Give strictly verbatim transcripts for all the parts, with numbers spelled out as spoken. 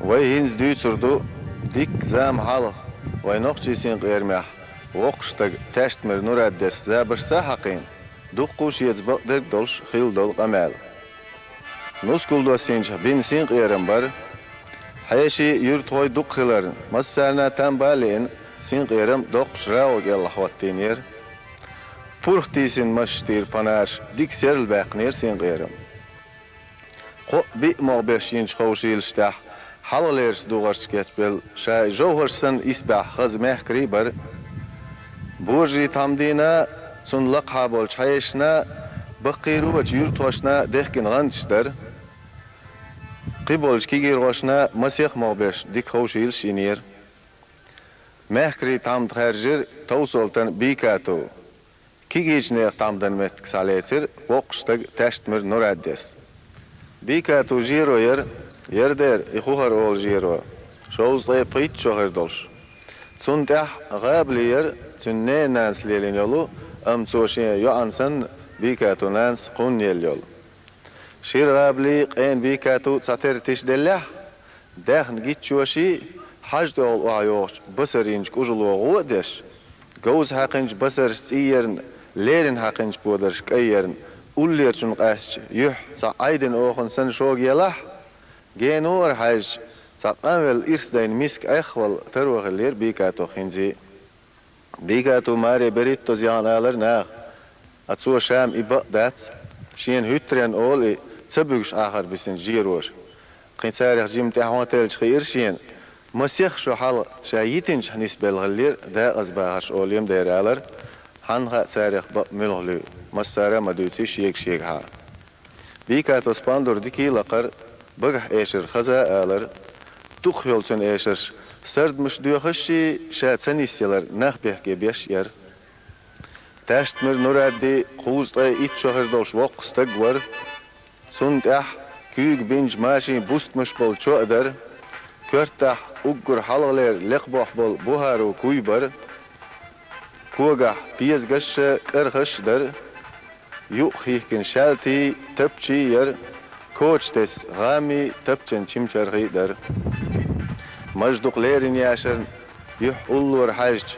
Вай хӀинца дуьйцур ду дикка зама хьалха вайн нохчийн синкъерамехь воккхачу стага Таьштмир Нураддис забаршца а хьакхийна, дуккха а шеца бакъдерг а долуш хилла долу къамел. Нускал доссийначохь бина синкъерам бара. Хьеший, юьртахой дукха хиларна, массарна а там бан а лиъна, синкъерам доккхачу рагӀу кӀелахь хӀоттийнера. Пурх тийсина масех тӀера панарш дика серла баьккхинера синкъерам. Кхоъ-биъ могӀа беш йинчу ховшийлаш тӀехь хьалхалерчу дугӀарчу кечбелла ша и жовхӀарш санна исбаьхьа хаза мехкарий бара. Божарий тхьамдина а, цунна лакхахьа болчу хьешашна а, баккхийрачу юьртахошна а дехкина гӀанташ дара. Кхиболчу кегийрхошна а масех могӀа беш дика ховшийлаш йинера. Мехкарийн тхьамда хаьржира Товсолтан Бийкату. Кегийчу нехан тхьамдан меттиг схьалецира воккхачу стага Таьштмир Нураддис. Бийкату жеро яра, яра дера и ХухӀар олу жеро, шовзткъе пхийтта шо хир долуш. Цунна тӀехь гӀабали яра, цуьнан ненан нанас лелийна йолу, амма цо шен йоӀана санна, Бийкатун нанас кхунна елла йолу. Шира гӀабали, къена Бийкату цхьатерра тиша деллехь, даьхна гиччоший, хьажа тӀехула охьайогӀучу басар йинчу кӀужало гӀо а деш, говза хьаькхинчу басарша цӀий ярна, леррина хьаькхинчу подарша кӀай ярна, уллерачунна къаьстича юьхь цхьа Ӏайдина охана санна шога елахь, генара хьаьжча, цхьа къанвелла ирс дайна миска Ӏехавала таро хиллера Бийкатух хӀинца а. Бийкату маре берхӀиттаза яхана алара наха, а цо ша-м и бакъ дац, шена хӀуьттаренна олу и ца буьгуш Ӏахар бисинчу жероша. Кхин царах жимма тӀаьхьа хьалателча хиира шена, масех шо хьалха ша йитинчохь нисбелла хиллера дакъазбахарш олу-м дера алара, хьанна хаьа царах бакъ муьлха луьй, массара а ма дуьйций шега-шегахьа. Бийкатус пандур дикий лакхара, багахь эшар хаза а алара. Дукхах йолу цуьнан эшарш сардамаш доьхуш а, ша ца нисъялар нах бехке беш а яра. Таьштмир Нурадди кхузткъе итт шо хир долуш воккха стаг вара. Цунна тӀехь куьйга бинчу машин бустамаш болу чоа дара. Коьртахь уггар хьалхалера лекха бохь болу бухӀару куй бара. Когахь пезагаш а, кӀархаш а дара. Юкъахь хӀихкина шаьлтий, тапчий яра, коча тесна гӀаммий, тапчан чимчархий дара. Мажа дукха леррина яшарна, юьхь уллора хьаьжча,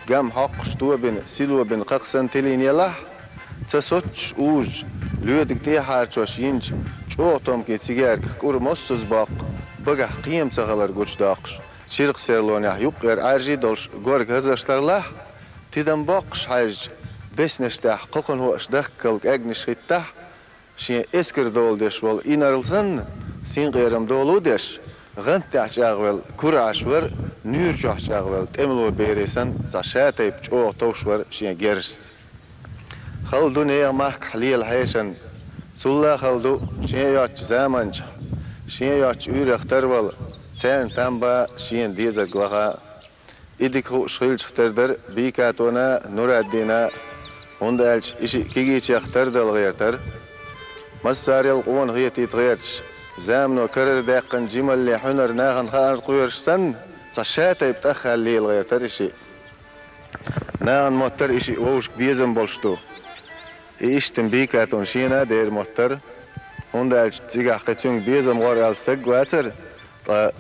гам хьокхуш тобина, сило бина кхакха санна тилийна елахь, ца соццуш узучу, лоьдиг тӀехьарчош йинчу чӀогӀа томкийн цигаьрках кӀур моссаза боккху, багахь кхема ца хилар гучудоккхуш, чиркх серлонехь юккъера Ӏаьржий долуш горга хӀазаш тарлахь, тидам боккхуш хьаьжча, беснаш тӀехь кхокханхоаш дахкал кӀаьгнаш хӀиттахь, шен эскар дола деш волу инарла санна, синкъерам долу деш, гӀант тӀехь чӀагӀвелла кура Ӏаш вара, нуьйра чохь чӀагӀвелла тӀемало бере санна, цхьа шатайпа чӀогӀа товш вара шен герзашца. Хала ду нехан махкахь лела хьешан, цулла а хала ду шен йоцчу заманчахь, шен йоцчу уьйрах тарвала, царна там бан шена дезарг лаха. И дика хууш хилчах тера дара Бийкатона а, Нураддина а, хӀунда аьлча и шиъ кегийчех тардала гӀертара. Массарел къона хетийта гӀерташ, замано карара даьккхина жималле хьуьнар нахана хаарна кхоьруш санна, цхьа шатайпа тӀаххаьлла лела гӀертара и шиъ. Нахана моттара и шиъ вовшашка безам болуш ду. И иштта-м Бийкатун шена а дера моттара, хӀунда аьлча цигахь кхин цуьнга безам гӀор аьлла стаг а вацара, ткъа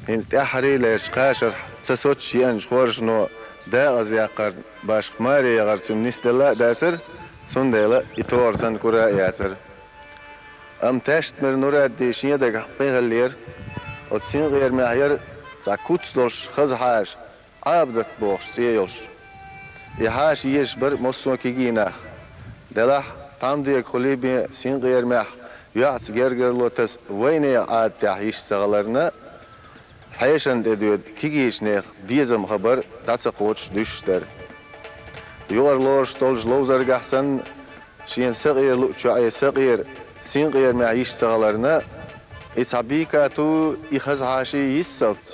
хӀинца тӀаьххьарий лерчу кхашарх ца соццуш еанчу хоржано дакъаза яккхарна башха маре яхар цуьнан нисделла а дацара, цундела и тохар санна кура а яцара. Амма Таьштмир Нурадди шен дагахь къинхаллера, оцу синкъерамехь яра цхьа куц долуш хаза хьаша, Ӏабадат бохуш цӀе йолуш. И хьаша езаш бара массо а кегий нах. Делахь, тхьамдегахула бен синкъерамехь йоӀца гергарло таса вайнехан Ӏадатехь йиш ца хиларна, хьешана тӀе доьду кегийчу нехан безам хабар дӀа ца кхочуш дуьсуш дара. Юкъара лоруш долчу ловзаргахь санна, шена сакъера луъчу йоӀе сакъера, синкъерамехь йиш ца хиларна, и цхьа Бийкату, и хаза хьаша йиссалц,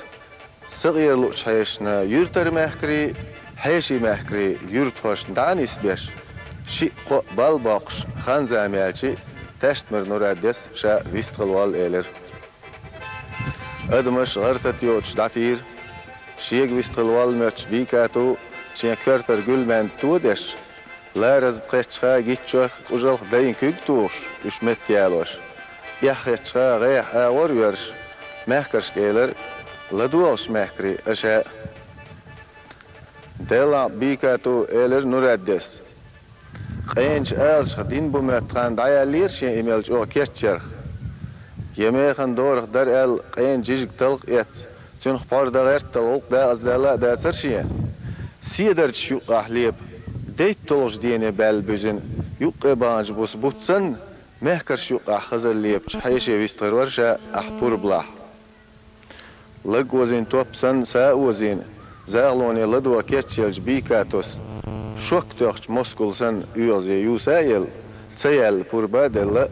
сакъера луъчу хьешашна юьртара мехкарий, хьеший мехкарий юьртахошна дӀа а нисбеш, шиъ-кхоъ бал боккхуш, хан-зама яьлча, Таьштмир Нураддис ша вистхила волла элира. Адамаш гӀар-тата йоцуш дӀатийра. Шега вистхила волла моьттуш Бийкату шен коьртара гуьлмаьнда то а деш, лараза кхеттачуха гиччох, кӀужалх дайн куьг а тухуш, уьш меттаялош, эхь хеттачуха гӀеха агӀор а йоьрзуш, Мехкаршка элира: «ЛадогӀалаш, мехкарий, аша». «Делахь, Бикату, — элира Нураддес. — Къеначу алашах дин бу моьтту хан дӀаяьллера шен и мел чӀогӀа кечъярх. Я механа дорах дара аьлла, къена жижиг талха эцна, цуьнах пхьор дан гӀертал гӀуллакх дакъаздаьлла а дацара шен. Седарчаш юккъехь лепа, дейтта долчу дене баьлла буьзина, юккъе баханчу буса бутт санна, мехкарш юккъехь хазалла лепачу хьеше вистхир вара ша ахь пурбалахь». Лаг озийна топ санна, са а озийна, захалоне ладогӀа кечъелчу Бикатос, шок тоьхча москул санна, оьгӀазе юса а елла, ца яьлла пурба а делла,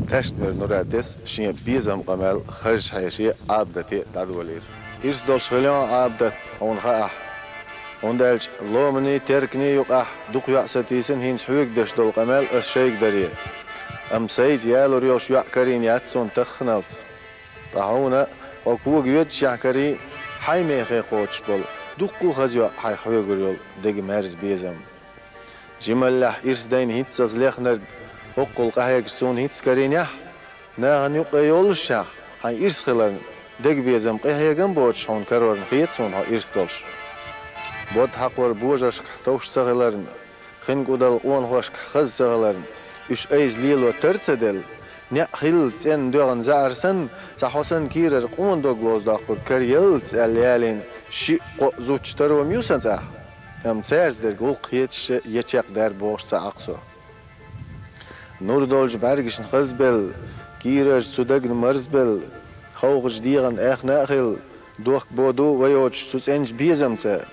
Таьштмир Нураддес шен безам къамел хазачу хьеше Ӏабадате дӀадолийра. «Ирс долуш хилла хьо, Ӏабадат, хьуна хаахь. ХӀунда аьлча ломанийн, терканийн юкъахь дукха йоӀ сатийсина, хӀинца хьоьга деш долу къамел ас шайга даре. Амма сайца ялур йолуш йоӀ карийна яц суна тахханалц. Ткъа хьуна, хьо кога йоьдучехь карий, хьайн мехе кхочуш болу, дуккха а хаза йоӀ хьайх хьоьгур йолу дега маьрза безам. Жималлехь ирс дайна хӀинццалц лехнарг хӀоккхул къахьегаш суна хӀинцца карийнехь, нахана юккъе йоллушехь, хьайн ирс хиларна, дега безам, къинхьегам боцуш хьуна карорна хета суна хьо ирс долуш. Бода хьакхор божаршкахь товш ца хиларна, хин кӀудал къонахошкахь хаза ца хиларна, уьш айса лело тар а ца делла, неӀ хилла цӀенна доьгӀна заьӀар санна, цхьа хьо санна кийрара къона дог лозадоккхург караяллалц аьлла ялийна шиъ-кхоъ зудчун таро ма ю сан цӀахь, амма цаьрца дерг гӀуллакх хеташ я чекхдаьрра бохуш ца Ӏа-кх со. Нур долчу бӀаьргашна хазбелла, кийрара цу дагна марзбелла, ховхачу дегӀан аьхна а хилла, дохк боду вай йоцуш цу цӀеначу безамца.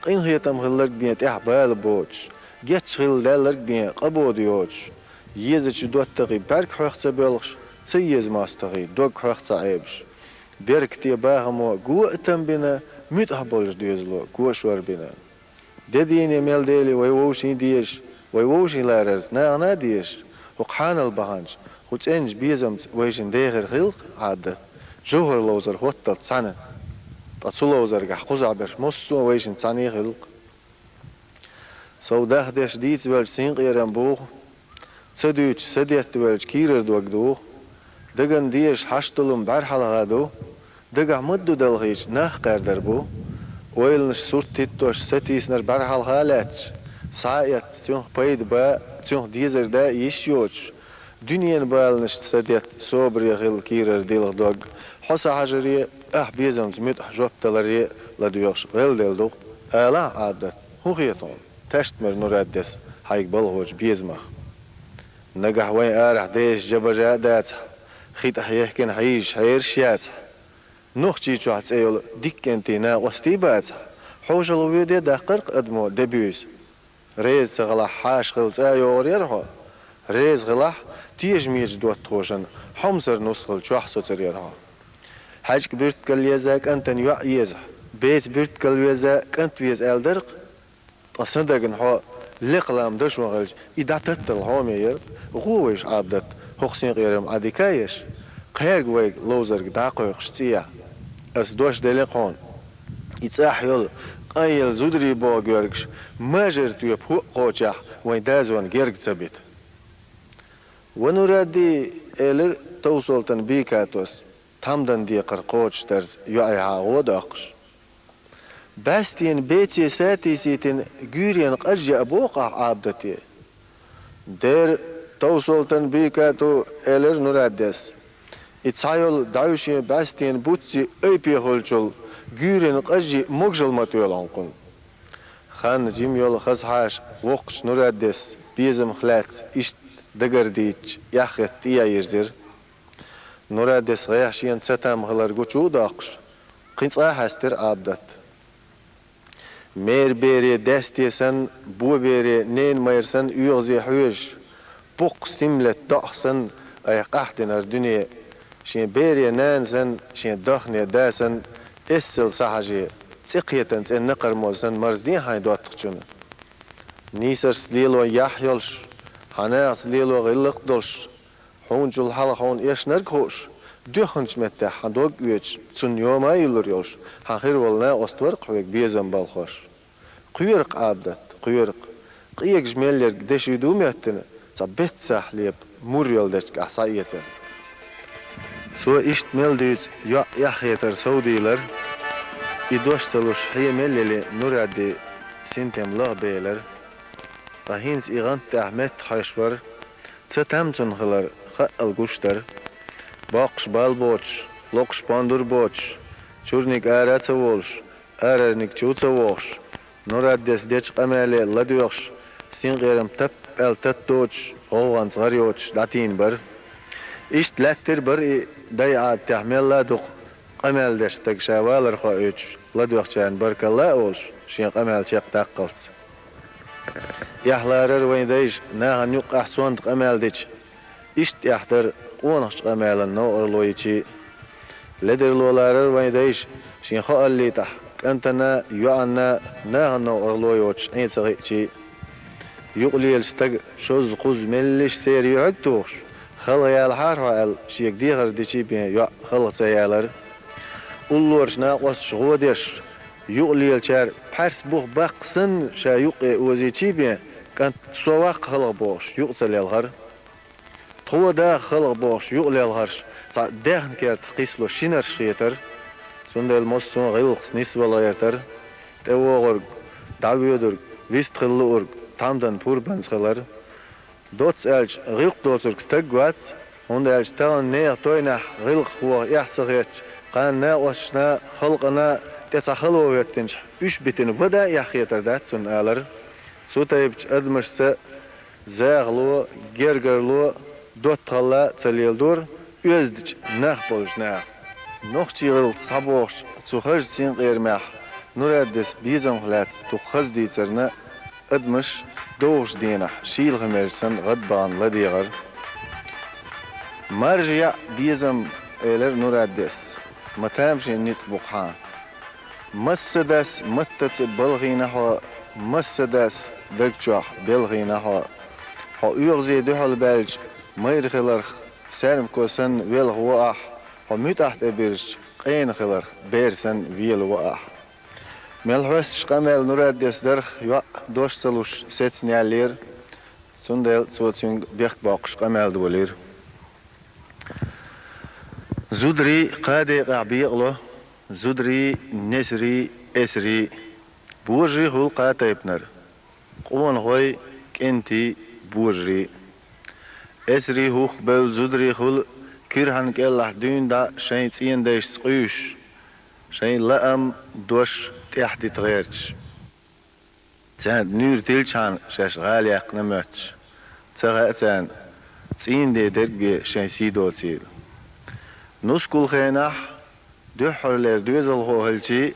Къинхетам хилларг бен тӀехь бала боцуш, гечдахь хилла даьлларг бен къа боду йоцуш, езачу доттагӀий бӀаьрг хьоьх ца боьлхуш, ца еза мостагӀий дог хьоьх ца Ӏебаш, беркате бахамо го а там бина, муьтӀахь болчу доьзало го шор бина. Де дийне мел дели вай вовшийн дезаш, вай вовшийн ларарца нахана а дезаш, хӀокху хьанал баханчу, хӀу цӀеначу безамца вайшин дехар хилла-кх, Ӏабадат, жовхӀар ловзар хӀотталц цхьаьна. Ткъа цу ловзаргахь кхузахь берш массо а вайшин цхьаьна хилла-кх. Сов дахдеш дийца велча синкъерам буху, ца дуьйцуш са детта велча кийрара дог духу, даган дезаш хьашт долу бӀаьрхьалха ду, дагахь ма-дду далхийча нах кхаьрдар бу. Ойланаш сурт хӀиттош сатийсинарг бӀаьрхьалха а лаьтташ, схьа а эцна, цуьнах пайда бан, цуьнах дезар дан а йиш йоцуш, дуьненан баланашца са детта собаре хилла кийрара дилха дог, хьо сан хьажаре, ахь безамца муьтӀахь жоп даларе ладоьгӀуш гӀелделла ду-кх, алахьа, Ӏабадат, хӀун хета хьуна, Таьштмир Нураддес хьайга балхочу безамах? Нагахь вайн арахь дезаш жа-бажа а дацахь, хи тӀехь ехкина хьийзаш хьераш яцахь, Нохчийчохь цӀе йолу дика кӀентий накъостий бацахь, хьошалгӀа воьде даккхар-кх адамо де-буьйса. Реза ца хилахь, хьаша хилла цӀа а йогӀур яра хьо. Реза хилахь, тешамечу доттагӀашна хьомсара нус хилла чохь соцур яра хьо. ХьаьжкӀа буьртигал еза кӀантана йоӀ езахь, беца буьртигал веза кӀант веза аьлла дара-кх. Ткъа сан дагна хьо лекха лам дашон хилча, и дӀататтал хьоме яра. ГӀо вайша, Ӏабадат, хӀокху синкъерам Ӏа дика а еш, кхаьрга вайга ловзарг дӀакхойкхуш цӀехьа. Ас дош делла-кх хьуна, и цӀахь йолу къанъелла зударий боху гергаш мажар тоьпа хӀоъ кхочехь вайн дазонна герга ца бита. «Ва Нурадди, — элира Товсолтан Бикатос, тхьамдан декхар кхочушдарца йоӀехьа гӀо доккхуш. — БӀаьстенан беце сатийсийтина гуьйренан къаж яа боху ахь Ӏабадате?» «Дера, Товсолтан Бикату, — элира Нураддес, — и цхьа йолу дӀаьвшен бӀаьстенан буцци айпе хуьлучул гуьйренан къаж йиъ могушалла ма тоьлу хьуна кхунна». Хан жима йолу хаза хьаша воккхачу Нураддес безамах лаьцна иштта дагардийча, эхь хетта тӀе а йирзира. Нураддес гӀехь шена цатам хилар гучу а доккхуш, кхин цкъа а хьаьстира Ӏабадат. Мер бере даьсте санна, бо бере ненан майра санна оьгӀазе хьоьжуш, буккха стим летта доӀах санна айхьа къахьдина хӀара дуьне, шен бере нана санна, шен дахне да санна, эсала схьахьаже, цӀе кхетан цӀенна накхармоза санна марзден хьайн доттагӀчунна. Нийсаршца лело яхь йолуш, хьан нахаца лело гӀиллакх а долуш, хьуначул хьалха хьуна эшнарг а хууш, доьхначу меттехь хьан дог оьцуш, цунна йома а юллур йолуш, хьан хир волу накъост вара-кх хьоьга безам балхош. Кхоьру-кх, Ӏабадат, кхоьру-кх, къегаш мел ерг деши ду моьттина, цхьа беццахь лепа мур йолу дечигахь схьаэцар. Цо иштта мел дуьйцу йоӀ эхь хетар совдийлар, и дош ца луш хье мел яли Нурадди синтем лаха белар. Ткъа хӀинца и гӀант тӀехь метта хьоьш вара, ца там цунна хилар хаъал гуш дара. Боккхуш бал боцуш, локхуш пондур боцуш, чуьрниг ара а ца волуш, арарниг чу а ца вохуш, Нураддес дечу къамеле ладоьгӀуш, синкъерам тап-аьлла татта доцуш, гӀовгӀанца гӀар йоцуш дӀатийна бара. Иштта лаьттира бара и, дай Ӏадатехь мелла а дукха къамел деш стаг ша валар хоуьйтуш, ладоьгӀчарна баркалла а олуш, шен къамел чекхдаккхалц. Эхь ларара вайн дайша нахана юккъехь сонта къамел дича, иштта эхь дара къонахчу къамелан новкъарло йича а. Ледарло ларара вайн дайша шен хоаллийтахь кӀантана а, йоӀанна а нахана новкъарло йоцуш Ӏен ца хиъча а. Юкъалелачу стага шозза-кхузза меллиша церан юьхьиг а тухуш, халха ялахьара хьо аьлла, шега дехар дича а бен йоӀ халха ца ялара. Уллорачу накъосташа гӀо деш, юкъалелачара пхьаьрс бух баккха санна ша юккъе озийча а бен, кӀант со ваккха халха бохуш, юкъа ца лелхара. Тхо даха халха бохуш юкъа лелхарш цхьа даьхна керта кхиссало шинарш хетара. Цундела массо а гӀиллакхца нисвала гӀертара. ТӀевогӀург, дӀавоьдург, вистхила луург тхьамдан пурбанца хилара. Доцца аьлча, гӀиллакх доцург стаг вац, хӀунда аьлча тахана нехан тойнехь гӀиллакх воха эхь ца хетча, кхана накъосташна а, халкъана а тӀе цхьа хало хӀоьттинчохь, уьш битина вада а эхь хетар дац цунна алара. Цу тайпачу адамашца захало, гергарло, доттагӀалла а ца леладора оьздачу нах болчу наха. Нохчийн гӀиллакхца схьабогӀучу цу хазачу синкъерамехь Нураддис безамах лаьцна дукха хаза дийцарна адамаш довхачу дийнахь шийла хи мер санна гӀадбахана ладегӀара. Маржа яӀ безам, элира Нураддис, ма тамашийна ницкъ бу-кх хьан. Массадас маттаца балхийна хьо, массадас даг чохь белхийна хьо. Хьо оьгӀазе дуьхьал баьлча майра хиларх, саьрмико санна велха во ахь, хьо муьтӀахь тӀе бирзича къена хиларх бер санна вела во ахь. Мел хьоьстуш къамел Нураддис дарх йоӀ дош ца луш сецна яьллера, цундела цо цуьнга бехк боккхуш къамел долийра. Зударий кхаа декъехь бекъало, зударий, несарий, эсарий. Божарий хуьлу кхаа тайпанара: къонахой, кӀентий, божарий. Эсарий хӀух бевлла зударий хуьлу кирхьан кӀелахь дуьйна дӀа шайн цӀийнан дайшца къуьйсуш, шайн лаам, дош тӀехь дита гӀерташ. Царна нуьйр тиллачхьана шаьш гӀала яьккхина моьттуш, ца хаьа царна, цӀийнан ден дерг бен шайн сий доцийла. Нускал хенахь дуьххьарлера доьзалхо хилчий,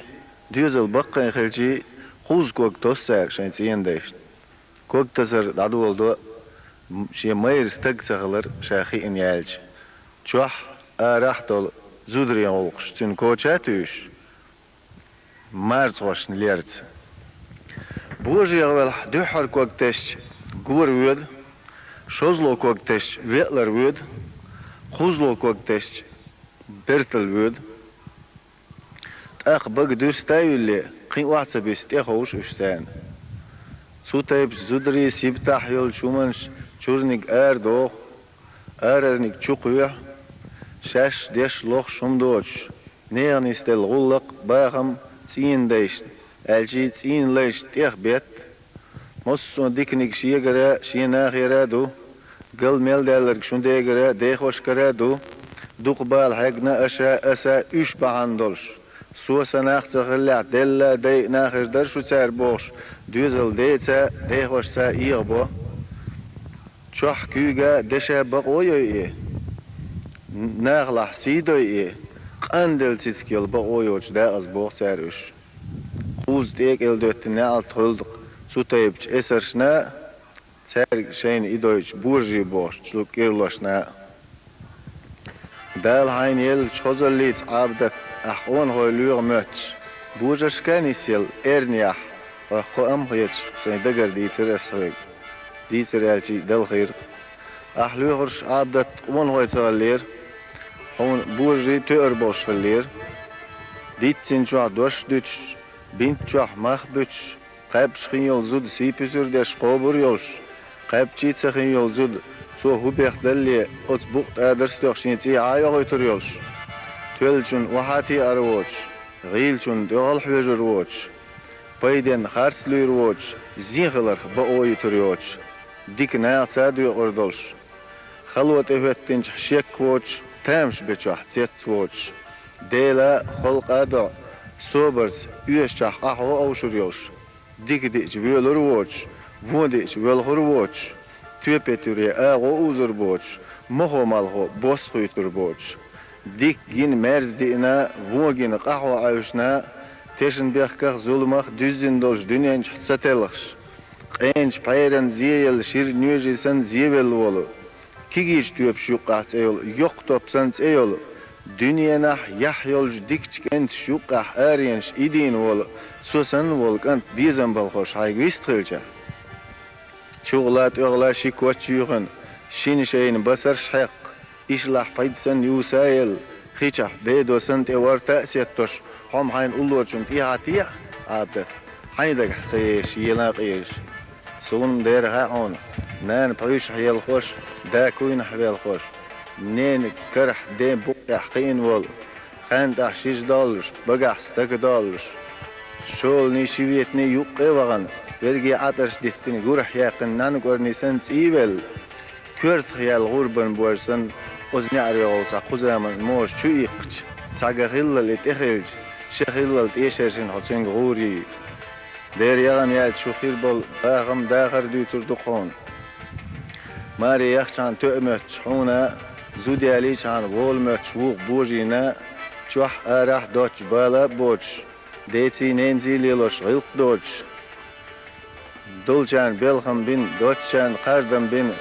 доьзал баккхий хилчий, кхузза ког тосу цара шайн цӀийнан дайшна. Ког тасар дӀадоладо, м-, шен майра стаг ца хилар ша хиъна яьлча, чохь, арахь а долу зударийн гӀуллакхаш цуьнан коча а туьйсуш, марзахошна лерца. БожагӀа велахь дуьххьара ког тесча, гора воьду, шозло ког тесча, веалара воьду, кхузло ког тесча, бертал воьду. ТӀаккха бага дуьрста а юьллий, кхин охьа ца бисса, тӀе ховшу уьш царна. Цу тайпачу зударийн сибатахь йолчу хӀуманаш чуьрниг арадоху, арарниг чу кхоьхьу, шаьш деш лохуш хӀума доцуш, нехан нисделла гӀуллакх, бахам цӀийнан дайшна, аьлчий цӀийнан лайшна тӀех бетта. Массо а диканиг шегара, шен нахера а ду, гал мел даьлларг шун дегара, дехошкара а ду, дукха бала хьегна аша, аса уьш бахьана долуш. Со сан нах ца хиллехь, делла дай а нахера дара шу цара бохуш, доьзал деца, дехошца эгӀабо. Чохь куьйга, деша бакъо йой и, нахалахь сий дой и, къанделла цициг йолу бакъо йоцуш дакъаза боху цара уьш. Кхузза тӀекӀел доьттина неӀалт хуьлда цу тайпачу эсаршна а, цаьрга шайна и дойтучу божарий бохучу цу кӀирлошна а. Дала хьайна еллачу хазаллица, Ӏабадат, ахь къонахой лоьху моьттуш, божаршка нисъелла эрна яхь, хьох кхоам а хеташ, сайн дагара дийцира ас хьоьга. Дийцира аьлчий, далхийра. Ахь лоьхурш, Ӏабадат, къонахой ца хиллера, хьуна божарий тоьар болуш хиллера. Диццина чохь дош дуьтуш, бинт чохь мах буьтуш, кхаьбча хин йолу зуда сий-пусар деш кхобур йолуш, кхаьбчий ца хин йолу зуда цу Цо хӀун бехдалле, оцу букъа тӀадарш тоьхна шен цӀий Ӏа а йохуьйтур йолуш, тоьллачунна охьа а теӀар воцуш, гӀийлачунна тӀехула хьоьжур воцуш, пайденна харц луьйр воцуш, зен хиларх бакъо йитур йоцуш, дика нахаца а доькъур долуш, хало тӀехӀоьттинчохь шек воцуш, тамаш бечохь цец воцуш, Дела а, халкъа а дуьхьа, собарца оьшучохь къахьо а овшур йолуш, дика диъча воьлур воцуш, вон диъча воьлхур воцуш, тоьпе туьре агӀо узур боцуш, мохо малхо бос хуьйцур боцуш, дика гина мерза диъна, вон гина къахьо Ӏаьвшина, тешнабехках, зуламах дуьззина долчу дуьнен чохь ца телхаш, къеначу пхьеран зеелла шира нежий санна зевелла волу, кегийчу тоьпаш юккъахь цӀе йолу, йоккха топ санна цӀе йолу, дуьненахь яхь йолчу дикачу кӀенташ юккъахь аренаш идийна волу, со санна волу кӀант безам балхош хьайга вист хилча. ЧугӀала, тӀоьгӀала ши коч юьйхина, шина шайна басарш хьеккха, ишлахь пхьид санна юса а елла, хи чохь бедо санна тӀе ворта а сеттош, хьо-м хьайна уллорчунна тӀехьа техьа, Ӏабдат, хьайн дагахь ца езаш, ела а къежаш. Суна дера хаьа хьуна, нана пхьуьйшахь елхош, да куйнахь велхош, ненан карахь ден букъехь кхиъна волу, хьаьнтӀахь шижа доллуш, багахь стага доллуш, шолгӀанийн ши ветанийн юккъе а вахана, верге Ӏатарш диттина, гурахь яьккхина нанна кӀорни санна цӀийвелла, коьртах яьлла гӀурбан бож санна, оцу неӀарехула цхьа кху заманан моша чу иккхича, цхьа ган хиллал и тӀе хилча, ша хиллал тӀешершина хьо цуьнга гӀур йий. Дера яхана яьлча шу хир болу бахам дахар дуьйцур ду-кх хьуна. Маре яхчахьана тоьа моьттуш хьуна, зуда ялийчахьана вола моьттуш вукху божийна, чохь а арахь а доцчу бала а боцуш, деций-ненаций лелош гӀиллакх доцуш, долчарна белхам бина, доцчарна кхардам бина,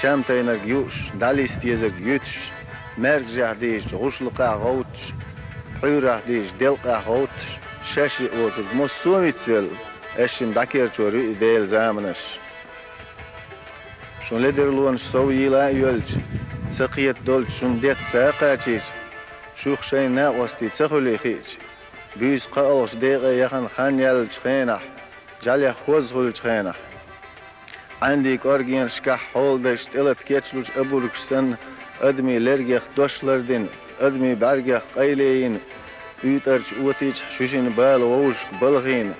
чам тайнарг юуш, дӀалиста езарг юьтуш, маьркӀажехь дийшча гӀушлакхехь гӀовттуш, пхьуьйрахь дийшча делкъехь гӀовттуш, шаьш йиъ воцург массо а вицвелла, аьшшина дӀакерчор ю и Делан заманаш. Шун ледарлонаш сов йийла а йоьлча, ца кхета долчу шун детта са а кхачийча, шух шайн накъостий ца хуьлий хиъча, буьйса кхоалгӀачу декъе яхана хан яьллачу хенахь, жӀаьлех хоза хуьлучу хенахь, Ӏаьндийн кӀоргенашкахь хьоладайша тӀелата кечлучу обургаш санна, адамийн лергех дош лардина, адамийн бӀаьргех къайле йина, уьйтӀарчу отийчахь шуьшинна бала вовшашка балхийна,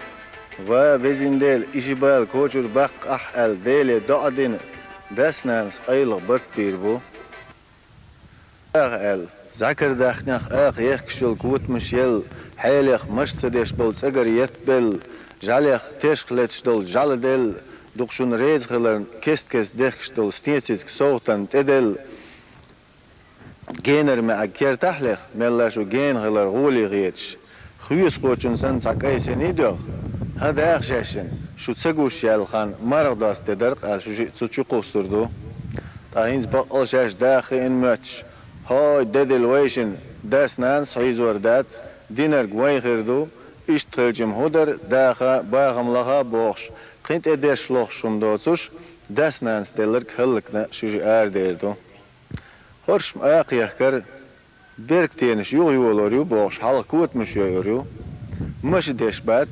ва, везин Дела, и ши бала кочара баккха ахь аьлла, Деле доӀа дина, дас-нанас къайлаха барт бийр бу. Аха аьлла, зӀакар дахнех аха ехкаш йолу котамаш елла, хьелех маша ца деш болу цӀагара еттабелла, жӀаьлех тешах леташ долу жӀаьладелла, дукха шуна реза хиларна кест-кеста дехкаш долу стенцицка совгӀатанна тӀеделла, генара маьӀиг кертахь а леха, мелла шу гена хилар гӀоле хеташ, хьоьсахочун санна цхьа кӀайн синий доьгӀу? ХӀан, даха шаьшшинна, шу ца гуш яьлла хан марха доцу де дара-кх аьлла, шу шиъ цу чу кхуссур ду. Ткъа хӀинца баккъал шаьш даха хиъна моьттуш, хӀой, де дилла вайшинна, дас-нанас хьийзор дац, динарг вайн хир ду, иштта хилча-м хӀун дара, даха, бахам лаха а бохуш, кхин тӀе деш лохуш хӀума доцуш, дас-нанас делларг хӀаллакна шуьжа арадер ду. ХӀорш-м акха ехкара, беркатенаш юха йолор ю бохуш, хьалха котамаш йойур ю. Маша деш бац,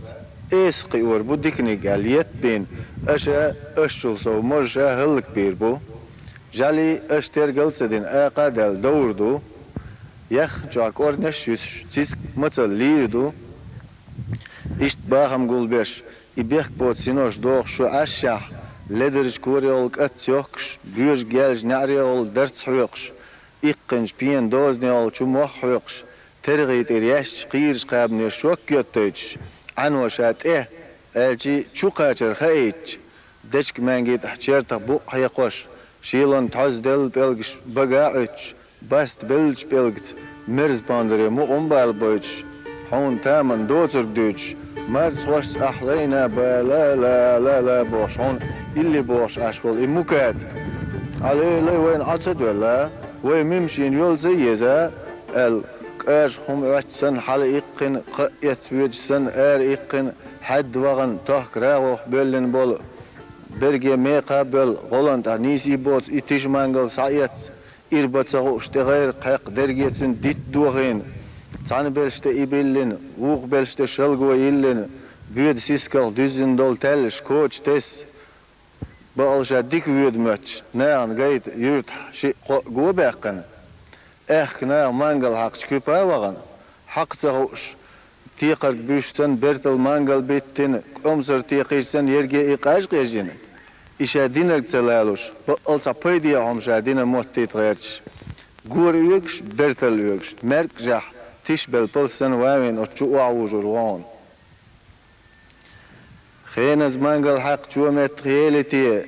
эсах кхиор бу диканиг аьлла еттабийна, аша, ашчул сов мозаша хӀаллакбийр бу. ЖӀаьлий аша тергал а ца дина, акха а даьлла довр ду. Яххана чохь кӀорнеш а юьсуш, цициг мацалла лийр ду. Иштта бахам гулбеш, и бехк боцу синош дохуш шу Ӏашшехь, ледарчу корехула кӀац йохкуш, боьжиг яьлча неӀарехула дарц хьоькхуш, иккхинчу пенан дозанехула чу мох хьоькхуш, тергӀий тӀера яьшча кхийрачу кхабане шок йоттуьйтуш, Ӏано ша тӀе, аьлчий чу кхачар хаийтча, дечка-маьнги тӀехь чертах букъ хьекхош, шелонна тхьозделла пӀелгаш бага а Ӏуьттуш, баста беллачу пӀелгаца мерза пондаре мукъам бала бойтуш, хьуна таман доцург дуьйцуш, марцахошца ахь лайна, ба ла ла ла ла бохуш, хьуна илли бохуш Ӏаш волу и муката. Алей-лей, вайна Ӏа ца доьлла, вай мимшийна йол ца еза, аьлла, кӀажах хӀума Ӏоьтту санна хьала иккхина, кхаъ эцна воьдуш санна ара иккхина, хьаьдда вахана, тохка рагӀух боьллина болу, берге мекха а боьлла, гӀолан тӀехь нийсий боцу и тиша мангал схьаэцна, ирба ца хууш тӀегӀайра кхаькх дерге цуьнан дитт дохийна, цхьана белш тӀе и биллина, вукху белш тӀе шалго йиллина, боьда сискалх дуьззина долу таьллаш коча тесса, Бакъал ша дика воьду моьттуш, нахана гайта юьртахь шиъ-кхоъ го баьккхина, аьхка наха мангал хьакхачу куьпа а вахана, хьакха ца хууш, текхарг буьйш санна, бертал мангал биттина, кӀомсар текхийча санна, ерриге и къаж къежйина, и ша динарг ца лалуш, бакъал цхьа пайде хӀума ша дина моттийта гӀерташ, гора оьгуш, бертал оьгуш, маьркӀажехь тишбелла палс санна ван а вина оцу чу охьавужур ву хьуна. Хеназа мангал хьаькхна чо меттах ели те,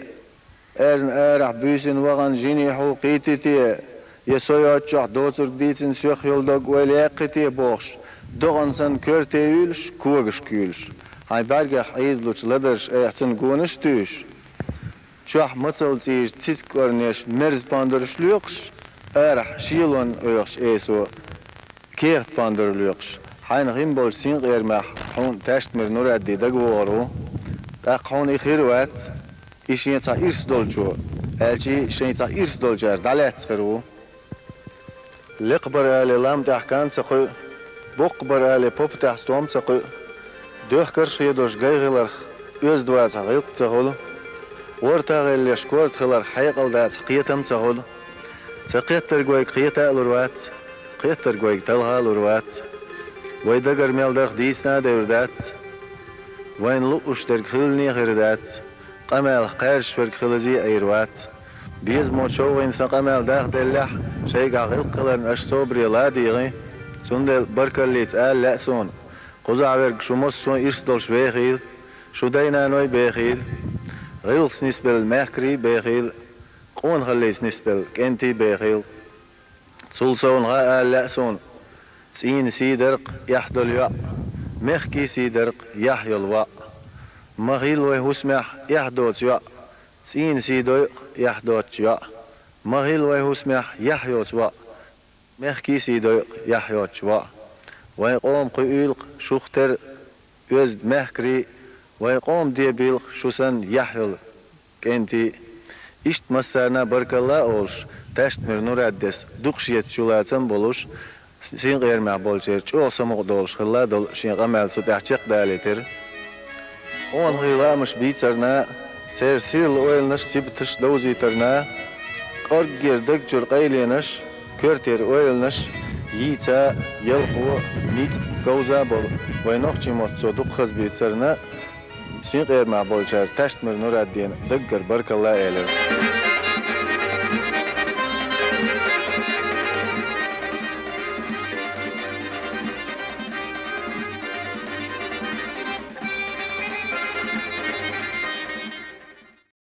аьрна арахь буьйсина вахана жиний хьул кхийтти те, я со йоцчохь доцург дийцина соьх йолу дог ойла яьккхи те бохуш, докъана санна коьрте юьйлуш, когаш куьйлуш, хьайн бӀаьргех Ӏийзалучу ладарша айхьа цунна гонаш а туьйсуш, чохь мацалла цӀийрачу цициг кӀорнеш мерза пондарш лоькхуш, арахь шелонна оьхуш эсо кехат пондар лоькхуш, хьайна хин болчу синкъерамехь хьуна Таьштмир Нурадди дагавогӀур ву. ТӀаккха хьуна и хир а вац, и шен цхьа ирс долчо, аьлча а шайн цхьа ирс долчара дӀалаьцна хир ву. Лекха бара алий лам тӀехь кан ца кхуьу, боккха бара алий попа тӀехь стом ца кхуьу. Доьхкарш а хедош гай хиларх, оьзда вацахь гӀиллакх ца хуьлу. ГӀорта гӀеллеш корта хиларх, хьекъал дацахь кхетам ца хуьлу. Ца кхеттарг вайга кхета а лур вац, кхеттарг вайга талха а лур вац. Вай дагара мел дарх дийцина а девр дац. Вайна лууш дерг хилане а хир дац. Къамелах кхаьржаш верг хилазе а Ӏийр вац. Безамо човгӀийна сан къамел дахделлехь, шайгахь гӀиллакх хиларна аша собаре ла а дийгӀи. Цундела баркаллица ала лаьа суна: кхузахь верг шу массо а ирс долуш вехийла, шу дай-наной бехийла, гӀиллакхца нисбелла мехкарий бехийла, къонахаллица нисбелла кӀентий бехийла. Цул совнаха а ала лаьа суна: цӀийнан сий дара-кх эхь долу йоӀ, мехкийн сий дара-кх яхь йолу воӀ. Ма хилла вайн хӀусамехь эхь доцу йоӀ, цӀийнан сий дойу-кх эхь доцучу йоӀ. Ма хилла вайн хӀусамехь яхь йоцу воӀ, мехкийн сий дойу-кх яхь йоцучу воӀ. Вайн къоман кхуьуьйлу-кх шух тера оьзда мехкарий, вайн къоман дебийла-кх шу санна яхь йолу кӀентий. Иштта массарна а баркалла а олуш, Таьштмир Нураддис дукхаш етташ ю лацам а болуш, синкъерамехь болчеран чӀогӀа самукъадолуш хилла долу шен къамел цу тӀехь чекхдалийтира. Къонахий лаамаш бийцарна, церан сирла ойланаш, сибаташ довзийтарна, кӀорггера даг чуьра къайленаш, коьртера ойланаш йийца, ялхо, ницкъ говза а болу вайн нохчийн мотт цо дукха хаза бийцарна, синкъерамехь болчара Таьштмир Нураддина даггара баркалла а элира.